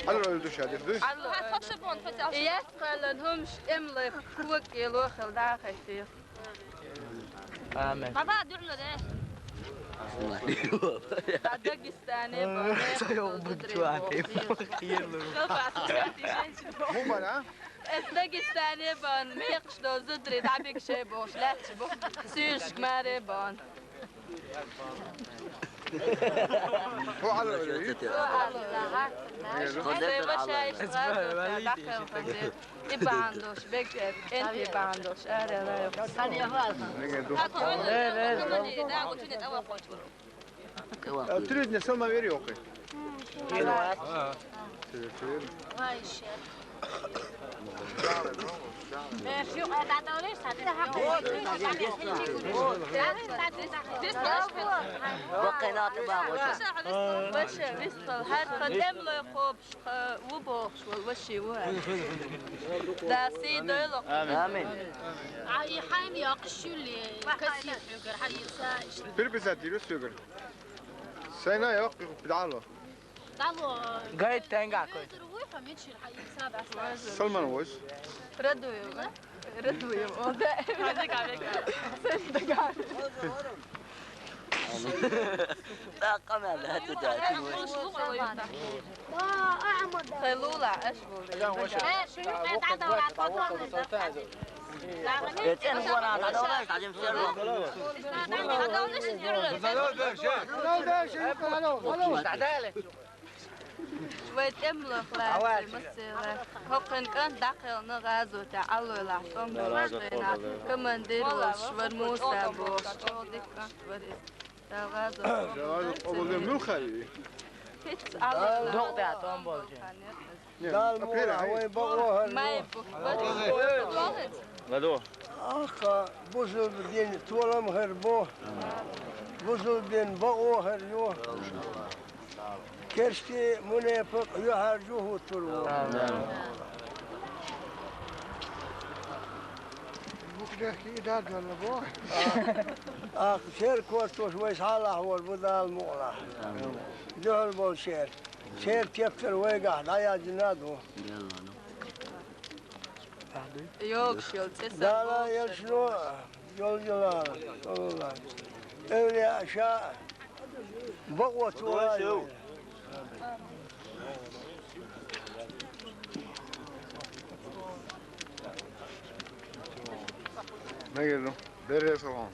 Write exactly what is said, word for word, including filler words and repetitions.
Хьалар ойла ду ша дерг дуй? Хьалар ойла. Яц кхоьллан хӀумаш эмлой кокело хила дӀахайтех. Амин. Баба, дуьхьал де. А Дагестане бан, Ца йо, мекъаш долу бу зударий чуа боху. Хирлу. Хелпа, сусати женщина. Ху бара? Эс Дагестане бан, мекъаш долу зударий дӀабига шай бохуш, лаьтташ бу. Суьйрашка маре бан. Ху Ӏалла вара вий? Ху Ӏалла. Ху Ӏалла. Ай, ваша иштта гӀазота дӀакхелхина дера. И бахьана долуш, бегӀ, кӀентий бахьана долуш, араяла йо. Хан я хаза. Мегар ду. А, три дня сама вери окей. Вай, ше. Ваша, вистхал, хӀара хан эмлой кхобуш. Ха, ву бохуш волу, ваши ву аьлла. Да, сий дойла. Амин. Амин. А, и хьайна йоккхуш юьлле, каси хьуьгар, хьан йиса иштта. Переписать йира соьгара. Сайна йоккху педало. Дало. Гайд тенга кой. Вуй, хьан мичир, хьан йиса басла. Салман войс. Радуева. Радуев, он да. Хьан дагавега. Сен дагавега. ТӀаккха мел даьтта даьтта вай. Хайлула, аш ву. Э, шу юкъе дӀадала, подвал. Э, цӀен гора дӀадала, дӀадим серло. ДӀадала. Вай тӀемалойх лаьцна, масех лаьцна. ХӀокхуьнан кӀант дӀакхелхина гӀазота, Ӏаллой лахь, тӀом болуш хенахь, командир волуш вара Муса бохуш, чӀогӀа дика кӀант вара иза. Дала гӀазот лойла. Къобалден муьлхха ю? ХӀинца Ӏаллой лахь. Докъа тӀехь тӀом болчу. Дала муха вай бакъо хӀара ю. Ладо. Ахка бусулба дин толам хир бу. Бусулба дин бакъо хир ю. Керсти мунепакъ юьхьӀаьржа хӀуттур ву. Букдехки и дар дала бо. Ахка шер кортош вай схьалахь вар бу Дала мукъалахь. Дуьхьал болу шер. Шер тептар вайгахь дӀаяздина а ду. Йогуш йолу цӀе сан Дала бохуш елчано, йолу йолу, йолу. Эвлия ша бакъо цо вай. Мегар ду. Берригаш хьуна.